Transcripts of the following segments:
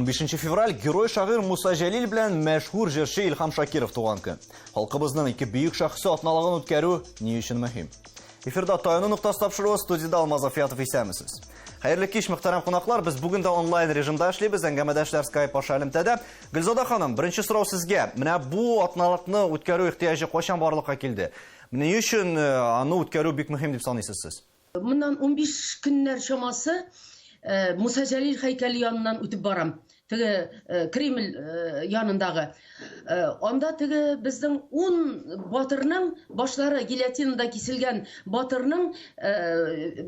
15 февраль герой шагыйрь Муса Җәлил белән мәшһүр җырчы Илһам Шакиров туган көн. Халкыбызның ике бөек шәхесе атналыгын үткәрү ни өчен мөһим? Эфирда Таяну ноктасы тапшыруы, студиядә Алмаз Афиятов, исәнмесез. Хәерле кич, мөхтәрәм кунаклар. Без бүген дә онлайн режимда эшлибез. Әңгәмәдәшләр Skype аша элемтәдә. Гөлзада ханым, беренче сорау сезгә. Менә бу атналыкны үткәрү ихтыяҗы кайчан барлыкка килде? Ни өчен э, аны үткәрү бик мөһим дип саныйсыз сез? Моннан 15 көннәр чамасы э, Муса Җәлил һәйкәле яныннан үтеп барам. Теге э, Кремль э, янындагы. Анда теге безнең 10 батырның башлары гильотинада киселгән батырның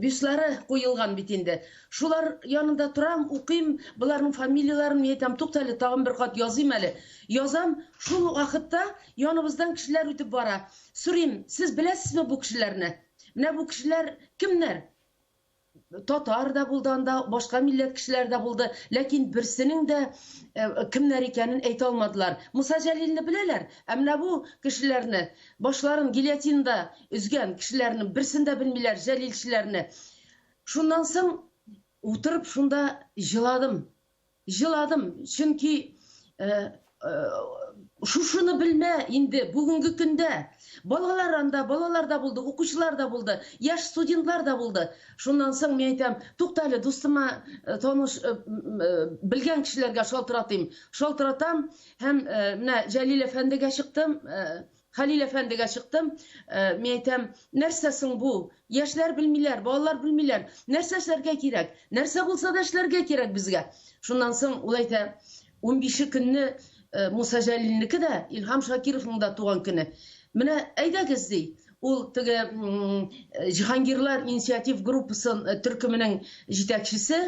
бюстлары куелган бит инде. Шулар янында торам, укыйм, боларның фамилияләрен мин әйтәм, туктале, тагын бер кат языйм әле. Язам, шул ук вакытта яныбыздан кешеләр үтеп бара. Сорыйм, сез беләсезме бу кешеләрне? Менә бу кешеләр кемнәр? Татар да булды анда, башка милләт кешеләре дә булды, ләкин берсенең дә э, кемнәр икәнен әйтә алмадылар. Муса Җәлилне беләләр, ә менә бу кешеләрне, башларын гильотинда өзгән кешеләрнең берсен дә белмиләр, җәлилчеләрне. Шуннан соң утырып шунда җыладым. Җыладым, чөнки шушыны белмә инде бүгенге көндә. Балалар анда, балалар да булды, укучылар да булды, яшь студентлар да булды. Шуннан соң мин әйтәм, тукта әле, дустыма таныш белгән кешеләргә шалтыратыйм. Шалтыратам һәм менә Җәлил әфәндегә чыктым, Хәлил әфәндегә чыктым, э, мин әйтәм, нәрсә соң бу? Яшьләр белмиләр, балалар белмиләр. Нәрсә эшләргә кирәк? Нәрсә булса да эшләргә кирәк безгә. Шуннан соң ул әйтә, 15 көнне э, Муса Җәлилнеке дә, Илһам Шакировның да туган көне. Менә әйдәгез ди. Ул теге Җиһангирлар инициатив группасын э, төркеменең җитәкчесе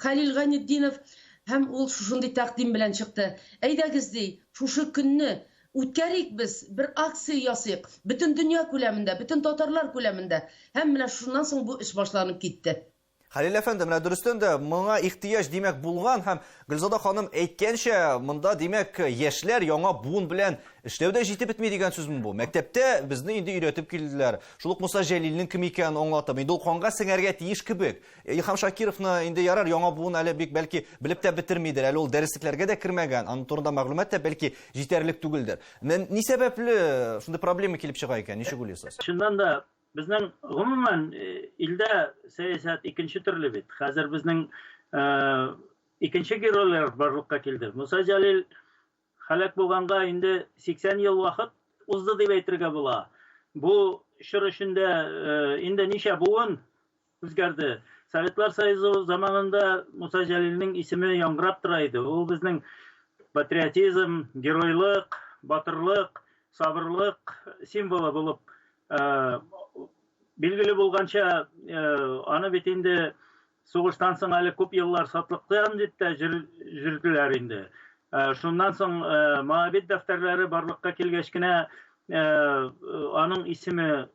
Хәлил Гайнетдинов һәм ул шушындый тәкъдим белән чыкты. Әйдәгез ди, шушы көнне Үткәрик без, бер акция ясыйк, бөтен дөнья күләмендә, бөтен татарлар күләмендә. Һәм менә шуннан соң бу эш башланып китте. Хәлил әфәнде, менә дөрестән дә моңа ихтыяҗ димәк булган һәм Гөлзада ханым әйткәнчә, монда димәк яшьләр яңа буын белән эшләү дә җитеп бетми дигән сүзме бу? Мәктәптә безне инде өйрәтеп килделәр. Шул ук Муса Җәлилнең кем икәнен аңлатып, инде ул канга сеңәргә тиеш кебек. Илһам Шакировны инде ярар, яңа буын әле бик бәлки белеп тә бетермидер, әле ул дәреслекләргә дә кермәгән, аның турында мәгълүмат та бәлки җитәрлек түгелдер. Ни сәбәпле шундый проблема килеп чыга икән, ничек уйлыйсыз? Чыннан да, безнең гомумән илдә сәясәт икенче төрле бит. Хәзер безнең икенче геройлар барлыкка килде. Муса Җәлил Һәлак булганга инде 80 ел вакыт узды дип әйтергә була. Бу чор эчендә э, инде ничә буын үзгәрде. Советлар Союзы заманында Муса Җәлилнең исеме яңгырап тора иде. Ул безнең патриотизм, геройлык, батырлык, сабырлык символы булып э, билгеле булганча, э, аны бит инде Сугыштан соң әле күп еллар сатлыктан дип тә җөрделәр инде. Э, шуннан соң э, Моабит дәфтәрләре барлыкка килгәч кенә э, аның исеме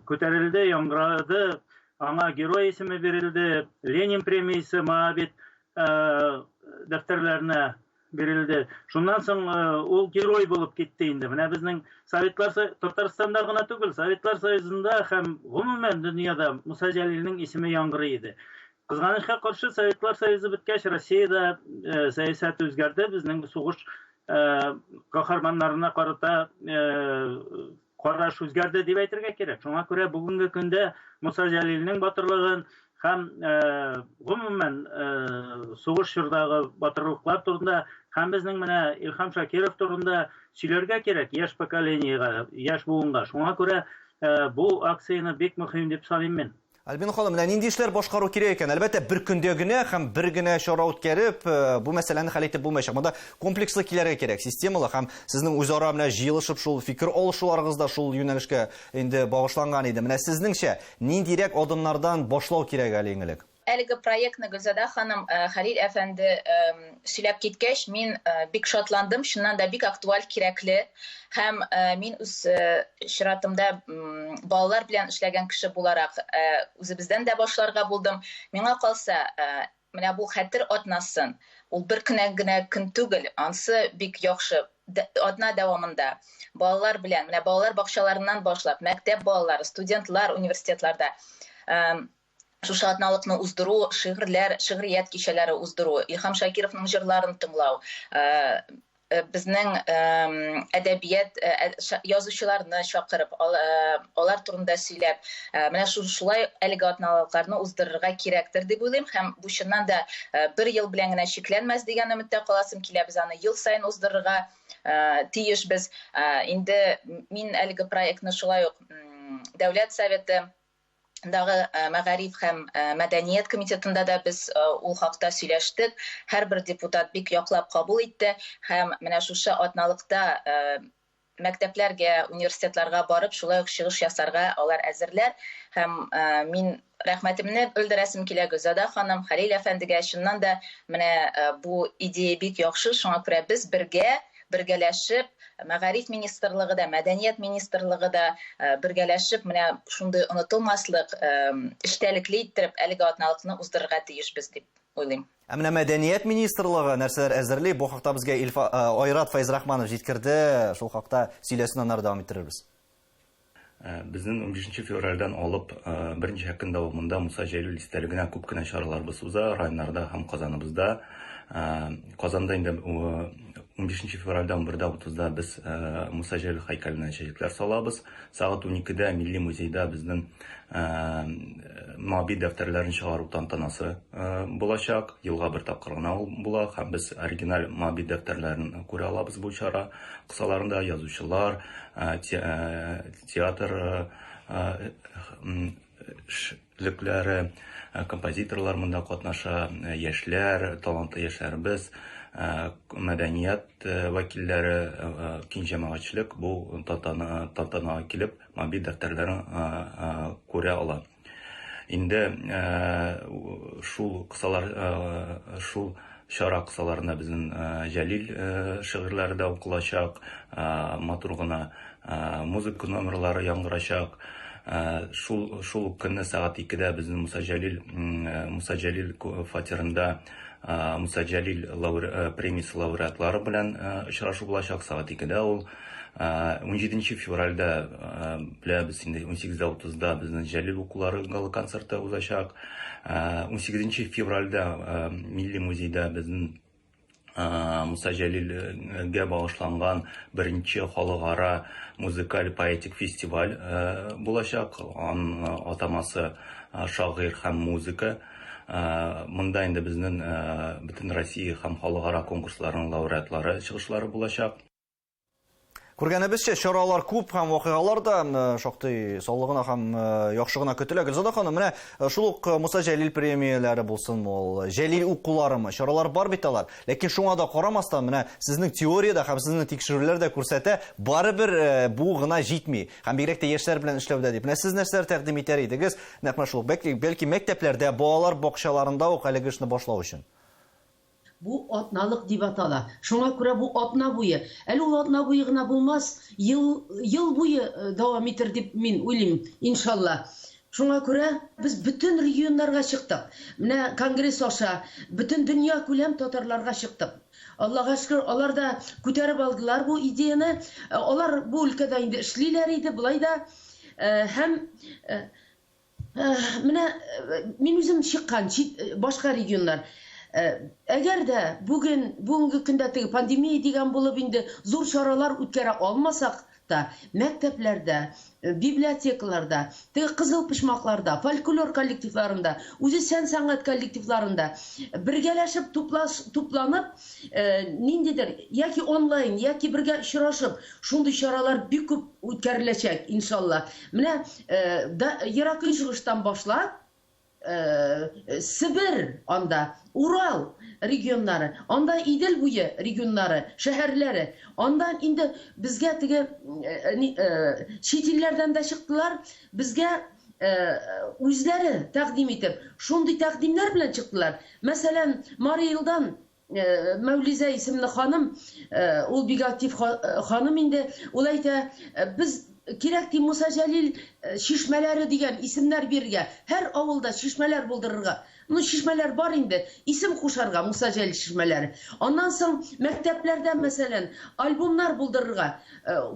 күтәрелде, яңгырады, аңа герой исеме бирелде, Ленин премиясе Моабит дәфтәрләренә бирелде. Шуннан соң э, ул герой булып китте инде. Менә безнең Советлар Татарстанда гына түгел, Советлар Союзында һәм гомумән дөньяда Муса Җәлилнең исеме яңгырый иде. Кызганычка каршы, Советлар Союзы беткәч, Россиядә э, сәясәт үзгәрде. Безнең сугыш э, каһарманнарына карата караш үзгәрде дип әйтергә кирәк. Шуңа күрә бүгенге көндә Муса Җәлилнең батырлыгын һәм э, гомумән э, сугыш чордагы батырлыклар турында һәм безнең менә Илһам Шакиров турында сөйләргә кирәк яшь поколениегә, яшь буынга. Шуңа күрә э, бу акцияне бик мөһим дип саныйм мин. Альбина ханым, менә нинди эшләр башкару кирәк икән? Әлбәттә, бер көндә генә һәм бер генә чара үткәреп, э, бу мәсьәләне хәл итеп булмаячак. Монда комплекслы килергә кирәк, системалы һәм сезнең үзара менә җыелышып шул фикер алышуларыгыз да шул юнәлешкә инде багышланган иде. Менә сезнеңчә, ниндирәк адымнардан башлау кирәк әле иң элек? Әлеге проектны Гөлзада ханым, э, Хәлил әфәнде сөйләп киткәч, мин э, бик шатландым. Чыннан да бик актуаль, кирәкле. Һәм э, мин үз чиратымда балалар белән эшләгән кеше буларак үзебездән дә башларга булдым. Миңа калса, менә бу хәтер атнасын, ул бер кенә генә көн түгел, ансы бик яхшы атна дәвамында балалар белән, менә балалар бакчаларыннан башлап, мәктәп балалары, студентлар университетларда. Шушы атналыкны уздыру, шигырьләр, шигърият кичәләре уздыру, Илһам Шакировның җырларын тыңлау, безнең әдәбият язучыларны чакырып, алар турында сөйләп, менә шулай әлеге атналыкларны уздырырга кирәктер дип уйлыйм һәм бу чыннан да бер ел белән генә чикләнмәс дигән өметтә каласым килә. Без аны ел саен уздырырга тиешбез. Инде мин әлеге проектны шулай ук Дәүләт Советы дагы мәгариф һәм мәдәният комитетында да без ул хакта сөйләштек. Һәрбер депутат бик яклап кабул итте һәм менә шушы атналыкта мәктәпләргә, университетларга барып, шулай ук чыгыш ясарга алар әзерләр. Һәм мин рәхмәтемне белдерәсем килә Гөлзада ханым, Хәлил әфәндегә. Чыннан да менә бу идея бик яхшы, шуңа күрә без бергә бергәләшеп, мәгариф министрлыгы да, мәдәният министрлыгы да бергәләшеп, менә шундый онытылмаслык, эчтәлекле иттереп әлеге атналыкны уздырырга тиешбез дип уйлыйм. Ә менә мәдәният министрлыгы нәрсәләр әзерли, бу хакта безгә Илфа, Айрат Фәйзрахманов җиткерде. Шул хакта сөйләсен, аннары дәвам иттерербез. Безнең 15 февральдән алып берничә көн дәвамында Муса Җәлил истәлегенә күп кенә чараларыбыз уза районнарда һәм Казаныбызда. Казанда инде 15 февральдә 11:30-да без Муса Җәлил һәйкәленә чәчәкләр салабыз. Сәгать 12-дә Милли музейда безнең Моабит дәфтәрләрен чыгару тантанасы булачак. Елга бер тапкыр гына ул була һәм без оригиналь Моабит дәфтәрләрен күрә алабыз бу чара кысаларында. Язучылар, театр эшлекләре, композиторлар монда катнаша, яшьләр, талантлы яшьләребез, мәдәният вәкилләре, киң җәмәгатьчелек бу тантанага килеп, мобиль дәфтәрләрен күрә ала. Инде шул кысалар, шул чара кысаларында безнең Җәлил шигырьләре дә укылачак, матур гына музыка номерлары яңгырачак. Шул шул ук көнне сәгать 2-дә безнең Муса Җәлил Муса Җәлил фатирында Муса Җәлил премиясе лауреатлары белән очрашу булачак. Сәгать 2-дә ул. 17 февральдә беләбез инде 18:30-да безнең Җәлил укулары гала-концерты узачак. 18 февральдә Милли музейда безнең Муса Җәлилгә багышланган беренче халыкара музыкаль поэтик фестиваль булачак. Аның атамасы Шагыйрь һәм музыка. Монда инде безнең бөтен Россия һәм халыкара конкурсларның лауреатлары чыгышлары булачак. Күргәнебезчә, чаралар күп һәм вакыйгалар да шактый саллы гына һәм яхшы гына көтелә. Гөлзада ханым, менә шул ук Муса Җәлил премияләре булсын ул, Җәлил укуларымы, чаралар бар бит алар. Ләкин шуңа да карамастан, менә сезнең теориядә һәм сезнең тикшерүләр дә күрсәтә, барыбер бу гына җитми. Һәм бигрәк тә яшьләр белән эшләүдә дип. Менә сез нәрсәләр тәкъдим итәр идегез? Нәкъ менә шул ук, бәлки мәктәпләрдә, балалар бакчаларында ук әлеге эшне башлау өчен. Бу атналык дип атала. Шуңа күрә бу атна буе. Әле ул атна буе гына булмас, ел, ел буе э, дәвам итер дип мин уйлыйм, иншалла. Шуңа күрә без бөтен регионнарга чыктык. Менә конгресс аша бөтен дөнья күләм татарларга чыктык. Аллага шөкер, алар да күтәреп алдылар бу идеяне. Э, алар бу өлкәдә инде эшлиләр иде, болай да. Э, һәм Менә мин үзем чыккан чит башка регионнар. Әгәр дә бүген, бүгенге көндә теге пандемия дигән булып инде зур чаралар үткәрә алмасак та, мәктәпләрдә, библиотекаларда, теге кызыл почмакларда, фольклор коллективларында, үзешчән сәнгать коллективларында бергәләшеп туплаш, тупланып, ниндидер яки онлайн, яки бергә очрашып, шундый чаралар бик күп үткәреләчәк, иншалла. Менә да, Ерак Көнчыгыштан башлап, Себер анда, Урал регионнары, анда Идел буе регионнары, шәһәрләре. Андан инде безгә теге чит илләрдән дә чыктылар, безгә үзләре тәкъдим итеп, шундый тәкъдимнәр белән чыктылар. Мәсәлән, Мари Элдан Мәүлизә исемле ханым, ул бик актив ханым инде, ул әйтә, без кирәк ди Муса Җәлил чишмәләре дигән исемнәр бирергә, һәр авылда чишмәләр булдырырга. Ну, чишмәләр бар инде, исем кушарга Муса Җәлил чишмәләре. Аннан соң мәктәпләрдә, мәсәлән, альбомнар булдырырга,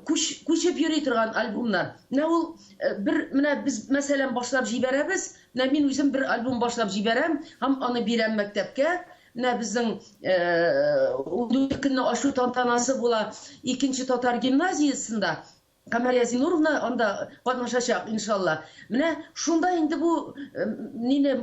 күчеп йөри торган альбомнар. Менә ул бер, менә без, мәсәлән, башлап җибәрәбез, менә мин үзем бер альбом башлап җибәрәм һәм аны бирәм мәктәпкә. Менә безнең ул көнне ачу тантанасы була икенче татар гимназиясендә. Камәрия Зинуровна анда катнашачак, иншалла. Менә шунда инде бу нине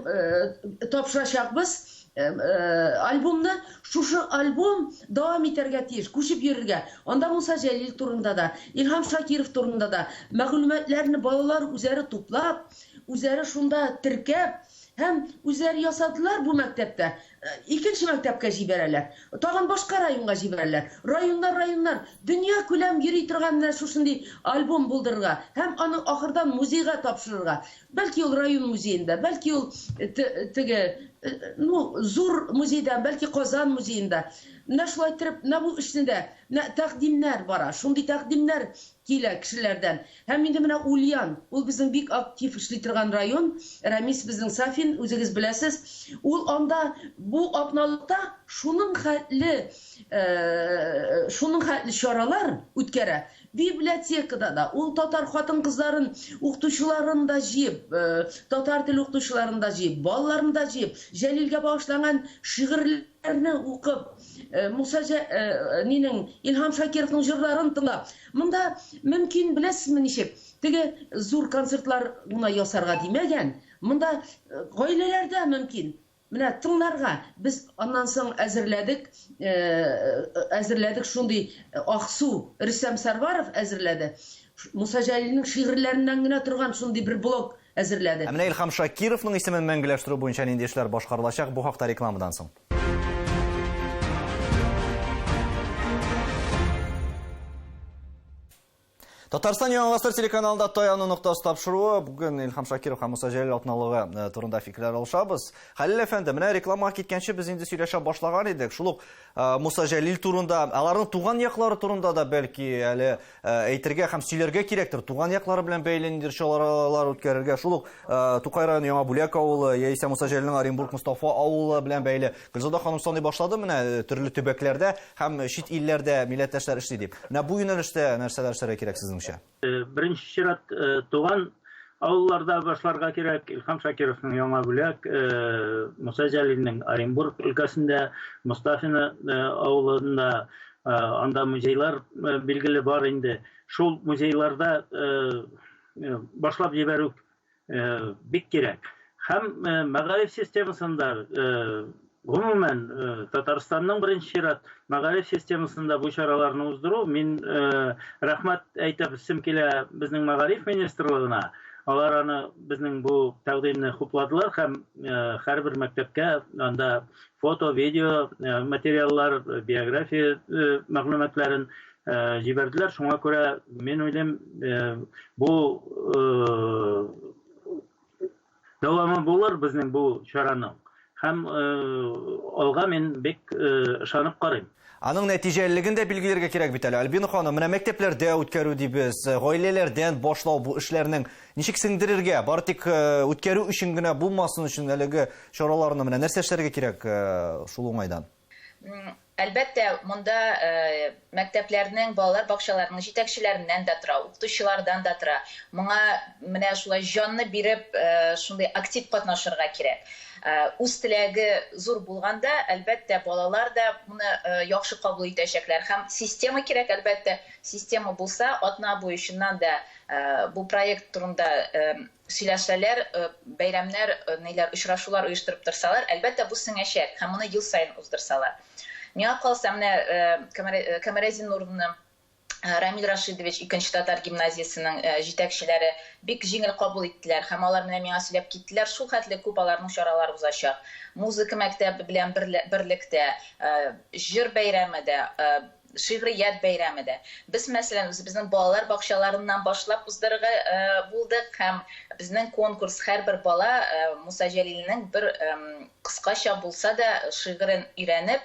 тапшырачакбыз альбомны. Шушы альбом дәвам итәргә тиеш, күчеп йөрергә. Анда Муса Җәлил турында да, Илһам Шакиров турында да мәгълүматларны балалар үзләре туплап, үзләре шунда теркәп һәм үзләре ясадылар бу мәктәптә. Икенче мәктәпкә җибәрәләр. Тагын башка районга җибәрәләр. Районнар, районнар, дөнья күләм йөри торган менә шушындый альбом булдырырга һәм аны ахырдан музейга тапшырырга. Бәлки ул район музеенда, бәлки ул теге, ну, зур музейда, бәлки Казан музеенда. Менә шулай иттереп, менә бу эшне дә, менә тәкъдимнәр бара. Шундый тәкъдимнәр килә кешеләрдән. Һәм инде менә Ульян, ул безнең бик актив эшли торган район, Рамис безнең Сафин, үзегез беләсез. Ул анда бу атналыкта шуның хәтле, шуның хәтле чаралар үткәрә. Библиотекада да, ул татар хатын-кызларын, укытучыларын да җыеп, татар теле укытучыларын да җыеп, балаларын да җыеп, Җәлилгә багышланган шигырьләрне укып, Муса нинең Илһам Шакировның җырларын тыңлап. Монда мөмкин, беләсезме ничек? Теге зур концертлар гына ясарга димәгән. Монда гаиләләрдә мөмкин. Менә тыңларга без аннан соң әзерләдек, әзерләдек шундый Аксу Рөстәм Сәрваров әзерләде. Муса Җәлилнең шигырьләреннән генә торган шундый бер блок әзерләде. Ә менә Илһам Шакировның исемен мәңгеләштерү буенча нинди эшләр башкарылачак, бу хакта рекламадан соң. Татарстан Яңа Гасыр телеканалында Таяну ноктасы тапшыруы. Бүген Илһам Шакиров һәм Муса Җәлил атналыгы турында фикерләр алышабыз. Хәлил әфәнде, менә рекламага киткәнче без инде сөйләшә башлаган идек. Шул ук Муса Җәлил турында, аларның туган яклары турында да бәлки әле әйтергә һәм сөйләргә кирәктер. Туган яклары белән бәйле ниндидер чаралар үткәрергә. Шул ук Тукай районы Яңа Бүләк авылы яисә Муса Җәлилнең Оренбург Мостафа авылы белән бәйле. Гөлзада ханым саный башлады менә төрле төбәкләрдә һәм чит илләрдә милләттәшләр эшли дип. Менә бу юнәлештә нәрсәләр эшләргә кирәк сезнеңчә? Беренче чират туган авылларда башларга кирәк. Илһам Шакировның Яңа Бүләк, Муса Җәлилнең Оренбург өлкәсендә, Мостафино авылында, анда музейлар билгеле бар инде. Шул музейларда башлап җибәрү бик кирәк. Һәм мәгариф системасында, гомумән, Татарстанның беренче чират мәгариф системасында бу чараларны уздыру, мин рәхмәт әйтәсем килә безнең мәгариф министрлыгына. Алар аны безнең бу тәкъдимне хупладылар һәм һәрбер мәктәпкә анда фото, видео материаллар, биография мәгълүматларын җибәрделәр. Шуңа күрә мин уйлыйм, бу дәвамы булыр безнең бу чараның. Һәм алга мин бик ышанып карыйм. Аның нәтиҗәлелеген дә билгеләргә кирәк бит әле. Альбина ханым, менә мәктәпләрдә үткәрү дибез, гаиләләрдән башлау бу эшләрнең ничек сеңдерергә, бары тик үткәрү өчен генә булмасын өчен әлеге чараларны менә нәрсә эшләргә кирәк шул уңайдан? Әлбәттә, монда мәктәпләрнең, балалар бакчаларының җитәкчеләреннән дә тора, укытучылардан да тора. Моңа менә шулай җанны биреп, шундый актив катнашырга кирәк. Үз теләге зур булганда, әлбәттә, балалар да моны яхшы кабул итәчәкләр. Һәм система кирәк, әлбәттә, система булса, атна буе чыннан да бу проект турында сөйләшәләр, бәйрәмнәр, ниләр, очрашулар оештырып торсалар, әлбәттә, бу сеңәчәк һәм моны ел саен уздырсалар. Миңа калса, менә Камәрә Зиннуровна, Рамил Рашидович икенче татар гимназиясенең җитәкчеләре бик җиңел кабул иттеләр һәм алар менә миңа сөйләп киттеләр, шул хәтле күп аларның чаралары узачак. Музыка мәктәбе белән берлектә, җыр бәйрәме дә, Шигърият бәйрәме дә. Без, мәсәлән, үзебезнең балалар бакчаларыннан башлап уздырырга булдык һәм безнең конкурс һәрбер бала Муса Җәлилнең бер кыскача булса да шигырен өйрәнеп,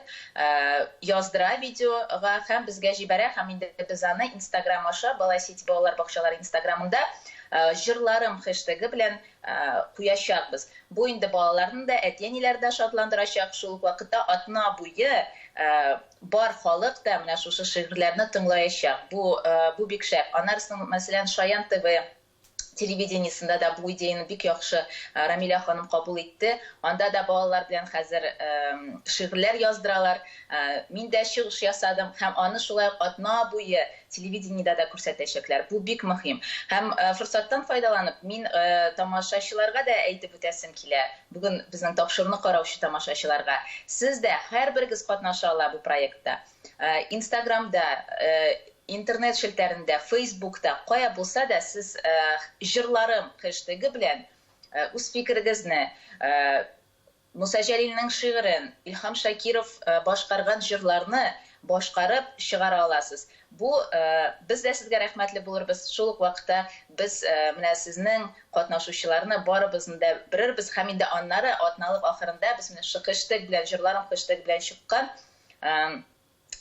яздыра видеога һәм безгә җибәрә һәм инде без аны Инстаграм аша, Бала Сити балалар бакчалары Инстаграмында җырларым хэштегы белән куячакбыз. Бу инде балаларны да, әти-әниләрне дә шатландырачак, шул ук вакытта атна буе бар халык та менә шушы шигырьләрне тыңлаячак. Бу бу бик шәп. Аннары соң, мәсәлән, Шаян ТВ телевидениесендә дә бу идеяне бик яхшы Рамилә ханым кабул итте. Анда да балалар белән хәзер шигырьләр яздыралар. Мин дә чыгыш ясадым һәм аны шулай ук атна буе телевидениедә дә күрсәтәчәкләр. Бу бик мөһим. Һәм форсаттан файдаланып, мин тамашачыларга да әйтеп үтәсем килә. Бүген безнең тапшыруны караучы тамашачыларга. Сез дә һәрберегез катнаша ала бу проектта. Инстаграмда, интернет челтәрендә, Фейсбукта, кая булса да сез җырларым хэштегы белән үз фикерегезне, Муса Җәлилнең шигырен, Илһам Шакиров башкарган җырларны башкарып чыгара аласыз. Бу без дә сезгә рәхмәтле булырбыз. Шул ук вакытта без менә сезнең катнашучыларны барыбызны да белербез һәм инде аннары атналык ахырында без менә шушы хэштег белән, җырларым хэштег белән чыккан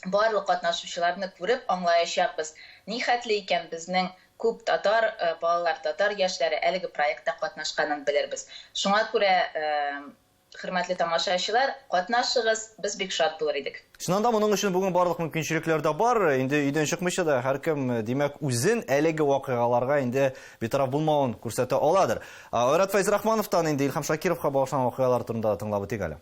барлык катнашучыларны күреп аңлаячакбыз, ни хәтле икән безнең күп татар балалар, татар яшьләре әлеге проектта катнашканын белербез. Шуңа күрә, хөрмәтле тамашачылар, катнашыгыз, без бик шат булыр идек. Чыннан да, моның өчен бүген барлык мөмкинчелекләр дә бар. Инде өйдән чыкмыйча да һәркем, димәк, үзен әлеге вакыйгаларга инде битараф булмавын күрсәтә аладыр. Айрат Фәйзрахмановтан инде Илһам Шакировка багышланган вакыйгалар турында да тыңлап үтик әле.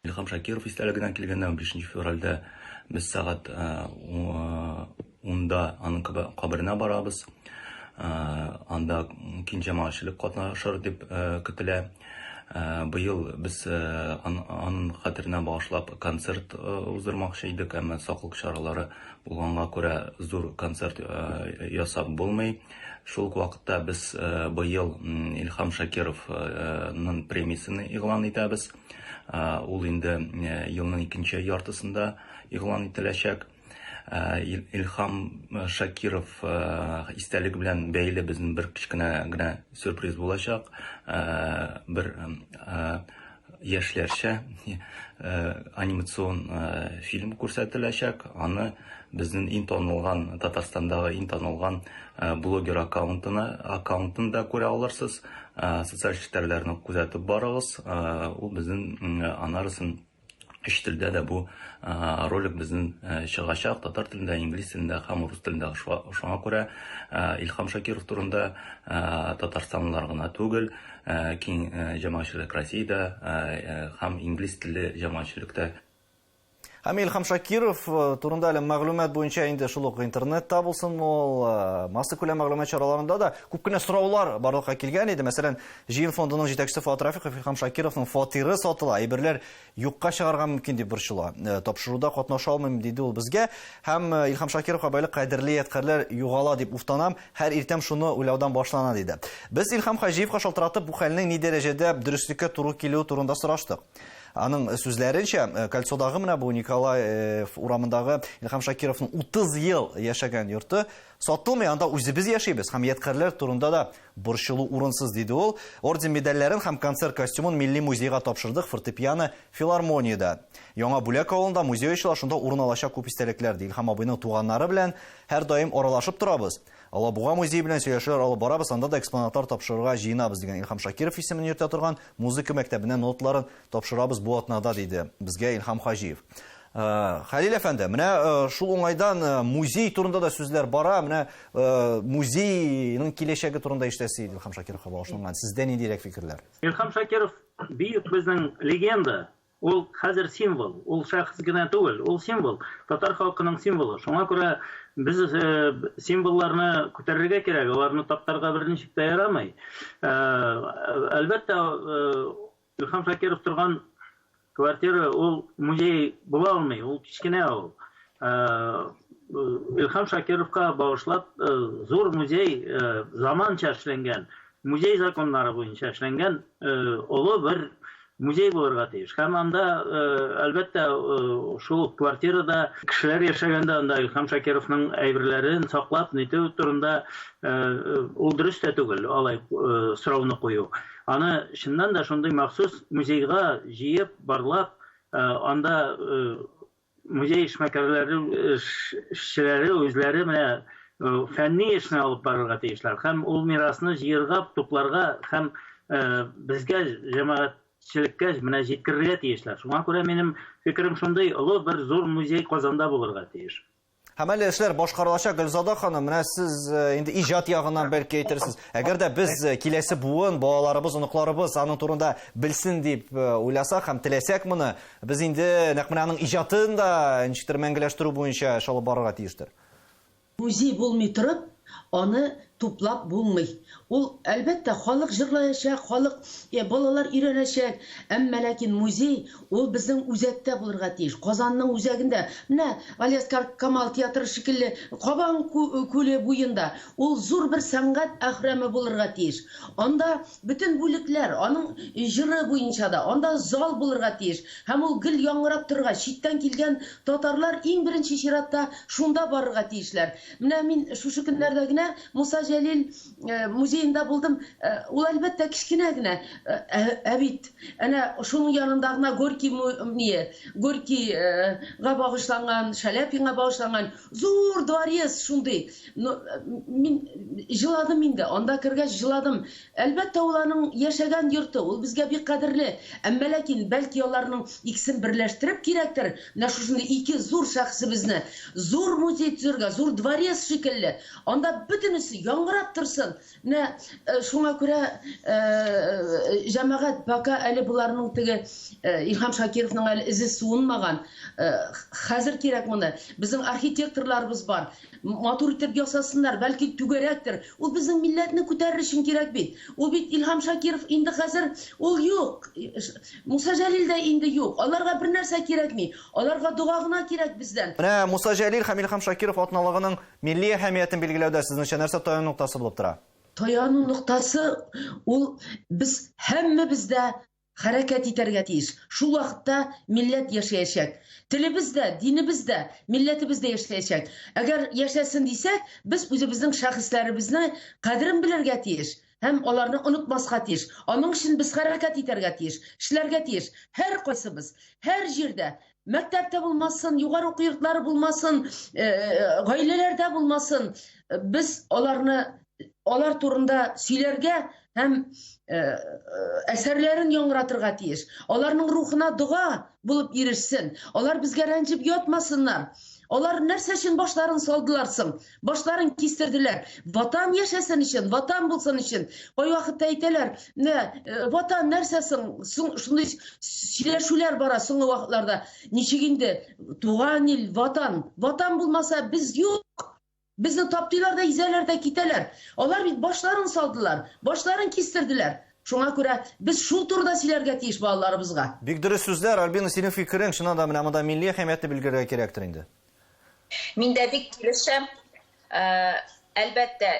Илһам Шакиров истәлегенә килгәндә, 15 февральдә без сәгать 10-да аның каберенә барабыз. Анда киң җәмәгатьчелек катнашыр дип көтелә. Быел без аның хәтеренә багышлап концерт уздырмакчы идек, әмма саклык чаралары булганга күрә зур концерт ясап булмый. Шул ук вакытта без быел Илһам Шакировның премиясен игълан итәбез. Ул инде елның икенче яртысында игълан ителәчәк. Илһам Шакиров истәлеге белән бәйле безнең бер кечкенә генә сюрприз булачак. Бер яшьләрчә анимацион фильм күрсәтеләчәк. Аны безнең иң танылган, Татарстандагы иң танылган блогер аккаунтына, аккаунтында күрә алырсыз. Социаль челтәрләрне күзәтеп барыгыз. Ул безнең анарысын өч телдә дә бу ролик безнең чыгачак. Татар телендә, инглиз телендә һәм рус телендә. Шуңа күрә Илһам Шакиров турында татарстанлылар гына түгел, киң җәмәгатьчелек Россиядә һәм инглиз телле җәмәгатьчелектә. Һәм Илһам Шакиров турында әле мәгълүмат буенча инде шул ук интернетта булсынмы ул, массакүләм мәгълүмат чараларында да күп кенә сораулар барлыкка килгән иде. Мәсәлән, Җыен фондының җитәкчесе Фоат Рафиков Илһам Шакировның фатиры сатыла, әйберләр юкка чыгарга мөмкин дип борчыла. Тапшыруда катнаша алмыйм, диде ул безгә. Һәм Илһам Шакировка бәйле кадерле ядкарьләр югала дип уфтанам, һәр иртәм шуны уйлаудан башлана, диде. Без Илһам Хаҗиевка шалтыратып, бу хәлнең ни дәрәҗәдә дөреслеккә туры килүе турында сораштык. Аның сүзләренчә, Кольцодагы менә бу Николаев урамындагы Илһам Шакировның 30 ел яшәгән йорты сатылмый, анда үзебез яшибез һәм ядкарьләр турында да борчылу урынсыз, диде ул. Орден медальләрен һәм концерт костюмын Милли музейга тапшырдык, фортепиано филармониядә. Яңа Бүләк авылында музей ачыла, шунда урын алачак күп истәлекләр, ди Илһам абыйның туганнары белән һәрдаим аралашып торабыз. Алабуга музее белән сөйләшүләр алып барабыз, анда да экспонатлар тапшырырга җыенабыз, дигән Илһам Шакиров исемен йөртә торган музыка мәктәбенә ноталарын тапшырабыз бу атнада, диде безгә Илһам Хаҗиев. Хәлил әфәнде, менә шул уңайдан музей турында да сүзләр бара, менә музейның киләчәге турында ишетәсе иде Илһам Шакировка багышланган. Сездә ниндирәк фикерләр? Илһам Шакиров бөек безнең легенда. Ул хәзер символ, ул шәхес генә түгел, ул символ, татар халкының символы. Шуңа күрә без символларны күтәрергә кирәк, аларны таптарга берничек тә ярамый. Әлбәттә, Илһам Шакиров торган квартира ул музей була алмый, ул кечкенә ул. Илһам Шакировка багышлап зур музей, заманча эшләнгән, музей законнары буенча эшләнгән олы бер. музей булырга тиеш. Һәм анда, э, әлбәттә, э, шул ук квартирада кешеләр яшәгәндә анда Илһам Шакировның әйберләрен саклап нитү турында э, ул дөрес тә түгел, алай сорауны кую. Аны чыннан да шундый махсус музейга җыеп, барлап, анда музей эшмәкәрләре, эшчеләре үзләре менә фәнни эшне алып барырга тиешләр һәм ул мирасны җыерга, тупларга һәм безгә җәмәгатьчелеккә менә җиткерергә тиешләр. Шуңа күрә минем фикерем шундый, олы бер зур музей Казанда булырга тиеш. Һәм әле эшләр башкарылачак, Гөлзада ханым, менә сез э, инде иҗат ягыннан бәлки әйтерсез. Әгәр дә без э, киләсе буын, балаларыбыз, оныкларыбыз аның турында белсен дип э, уйласак һәм теләсәк моны, без инде нәкъ менә аның иҗатын да ничектер мәңгеләштерү буенча эш алып барырга тиештер. Музей булмый торып, аны туплап булмый. Ул, әлбәттә, халык җырлаячак, халык, балалар өйрәнәчәк, әмма ләкин музей ул безнең үзәктә булырга тиеш, Казанның үзәгендә. Менә Галиәсгар Камал театры шикелле Кабан күле буенда ул зур бер сәнгать әхрәме булырга тиеш. Анда бөтен бүлекләр, аның җыры буенча да, анда зал булырга тиеш. Һәм ул гел яңгырап торырга, читтән килгән татарлар иң беренче чиратта шунда барырга тиешләр. Менә мин шушы көннәрдә генә Муса Җәлил э, музеенда булдым. Э, ул әлбәттә кечкенә генә. Э, ә бит әнә шуның янында гына Горький не, Горькийга багышланган, Шаляпинга багышланган зур дворец шундый. Но мин җыладым инде, анда кергәч җыладым. Әлбәттә, ул аның яшәгән йорты, ул безгә бик кадерле. Әмма ләкин бәлки аларның икесен берләштереп кирәктер, менә шушындый ике зур шәхесебезне зур музей төзергә, зур дворец шикелле. Анда бөтенесе яңгырап торсын. Менә э, шуңа күрә э, җәмәгать пока әле боларның теге э, Илһам Шакировның әле эзе суынмаган. Хәзер кирәк моны. Безнең архитекторларыбыз бар. Матур итеп ясасыннар, бәлки түгәрәктер. Ул безнең милләтне күтәрер өчен кирәк бит. Ул бит Илһам Шакиров инде хәзер ул юк. Муса Җәлил дә инде юк. Аларга бер нәрсә кирәкми. Аларга дога гына кирәк бездән. Менә Муса Җәлил һәм Илһам Шакиров атналыгының милли әһәмиятен билгеләүдә сезнеңчә нәрсә таяну ноктасы булып тора? Таяну ноктасы ул без һәммәбез дә хәрәкәт итәргә тиеш. Шул вакытта милләт яшәячәк. Телебез дә, динебез дә, милләтебез дә яшәячәк. Әгәр яшәсен дисәк, без үзебезнең шәхесләребезне кадерен белергә тиеш һәм аларны онытмаска тиеш. Аның өчен без хәрәкәт итәргә тиеш, эшләргә тиеш. Һәр кайсыбыз, һәр җирдә, мәктәптә булмасын, югары уку йортлары булмасын, э, э, гаиләләрдә булмасын, без аларны алар турында сөйләргә һәм э, әсәрләрен яңгыратырга тиеш. Аларның рухына дога булып ирешсен. Алар безгә рәнҗеп ятмасыннар. Алар нәрсә өчен башларын салдылар соң? Башларын кистерделәр. Ватан яшәсен өчен, ватан булсын өчен. Кайвакытта әйтәләр, менә э, ватан нәрсә соң? Шундый сөйләшүләр бара соңгы вакытларда. Ничек инде туган ил, ватан. Ватан булмаса без юк. Безне таптыйлар да, изәләр дә китәләр. Алар бит башларын салдылар, башларын кистерделәр. Шуңа күрә без шул турыда сөйләргә тиеш балаларыбызга. Бик дөрес сүзләр, Альбина, синең фикерең, чыннан да менә монда милли әһәмиятне билгеләргә кирәктер инде. Мин дә бик килешәм. Әлбәттә,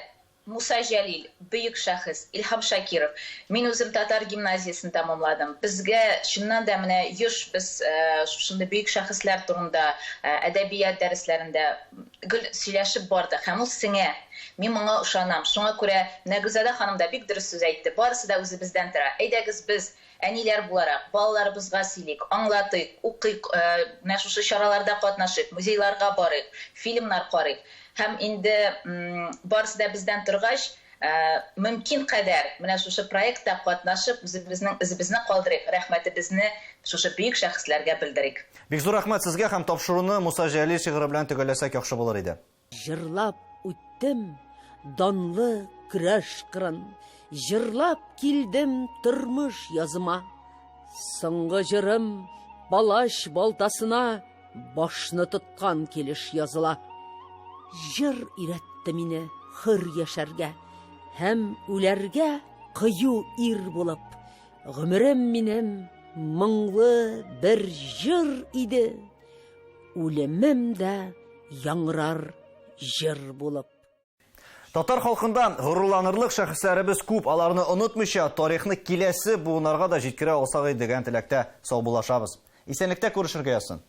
Муса Җәлил, бөек шәхес, Илһам Шакиров. Мин үзем татар гимназиясен тәмамладым. Безгә чыннан да менә еш без шушындый бөек шәхесләр турында әдәбият дәресләрендә гел сөйләшеп бардык һәм ул сеңә. Мин моңа ышанам. Шуңа күрә менә Гөлзада ханым да бик дөрес сүз әйтте. Барысы да үзебездән тора. Әйдәгез без, әниләр буларак, балаларыбызга сөйлик, аңлатыйк, укыйк, менә шушы чараларда катнашыйк, музейларга барыйк, фильмнар карыйк. Һәм инде барысы да бездән торгач, мөмкин кадәр менә шушы проектта катнашып, үзебезнең эзебезне калдырыйк, рәхмәтебезне шушы бөек шәхесләргә белдерик. Бик зур рәхмәт сезгә һәм тапшыруны Муса Җәлил шигыре белән төгәлләсәк яхшы булыр иде. Җырлап үттем данлы көрәш кырын, Җырлап килдем тормыш языма. Соңгы җырым палач балтасына Башны тоткан килеш языла. Җыр өйрәтте мине хөр яшәргә Һәм үләргә кыю ир булып. Гомерем минем моңлы бер җыр иде, Үлемем дә яңгырар җыр булып. Татар халкында горурланырлык шәхесләребез күп, аларны онытмыйча, тарихны киләсе буыннарга да җиткерә алсак иде дигән теләктә саубуллашабыз. Исәнлектә күрешергә язсын.